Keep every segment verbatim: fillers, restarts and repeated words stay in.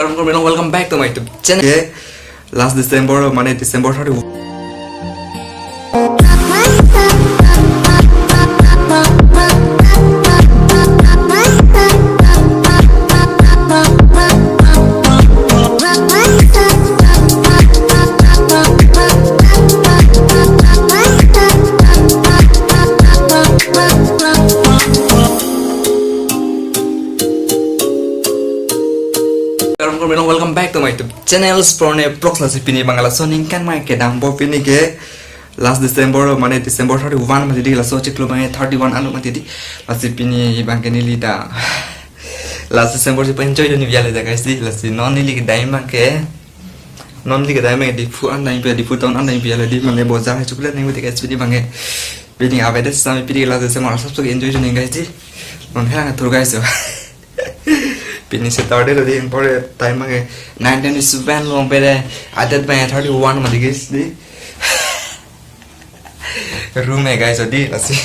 Welcome, welcome back to my YouTube channel. Okay. Last December, mane December thirty-one. Welcome, welcome back to my YouTube channel, Sporne Vlogs. Lasi pini abang laso aningkan abang kedampo, pini ke last December, mane December thirty-one mati di, laso chiklo abang thirty-one anu mati di. Lasi pini abang ke neli ta last December si pa-enjoy dunji alam le da guys di. Lasi non neli kedam abang ke, non neli kedam abang ke Diphu an dam pi, Diphu town an dam pi alam di, mane bojar hai chukle nang mati guys, pini abang ke, pini avedet sami pini last December asap sok enjoy dunji guys di. Non kha thur guys so. Pini Saturday lo di, pore time abang ke nine twenty-seven lo, pore adet abang thirty-one mati guys di. Room e guys, odi lasi.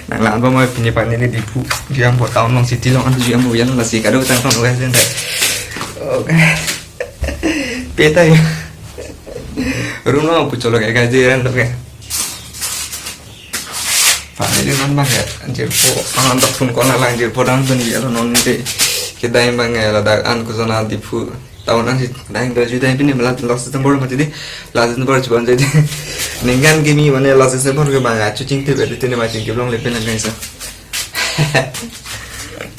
Nang lang ba mo pini pa neli Diphu jam po, town along, city along, anu jam po, jam lasi kado tang town guys, ente. Okay. Peta ya. Room lo pucholo guys, guys, di ran lo guys. Finally non abang ke jirpo, ang antok phone call lang jirpo dam dunji alam non de. Kedam abang ke ladak an kusona Diphu town an si dam do ju dam, pini last, last December mati di, last December chuban jadi. Ningkan kimi mane last December ke abang achu chingtip edi tene ma chingtip longle pin lang guys.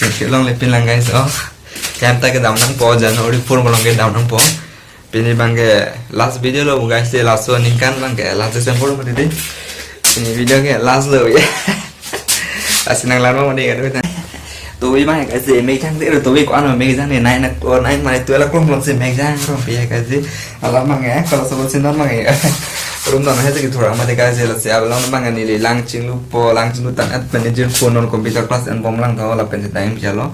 Chingtip longle pin lang guys. Oh. Kam ta kedam nangpo, January four malom kedam nangpo. Pini abang ke last video lo guys di, laso aningkan abang ke last December mati di. Pini video ke last lo ya. Lasi nang lang ba mo di kado tang. Tobi abang ke guys di, mek jang di, tobi ko-an mek jang di, nine o'clock, nine mane twelve o'clock along si mek jang rong pi ya guys di. Alam abang ke, kalau sebut sinon abang ke. Room town hai si kethur mati guys di, lasi alam abang ke neli lang chinglu po, lang chinglu tang at manager phone non computer class enbom lang tha, lapen si time jalo.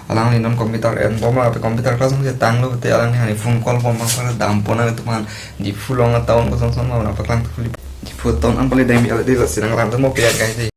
Alangli non computer enbom, lapen computer class along si tanglo te alangli hani phone call bom abang dampo nang, itum aphan Diphu along town kosonson ma nang paklang thuli. Diphu town an pale dam pi alam di, lasi nang lang tha mo pi ya guys di.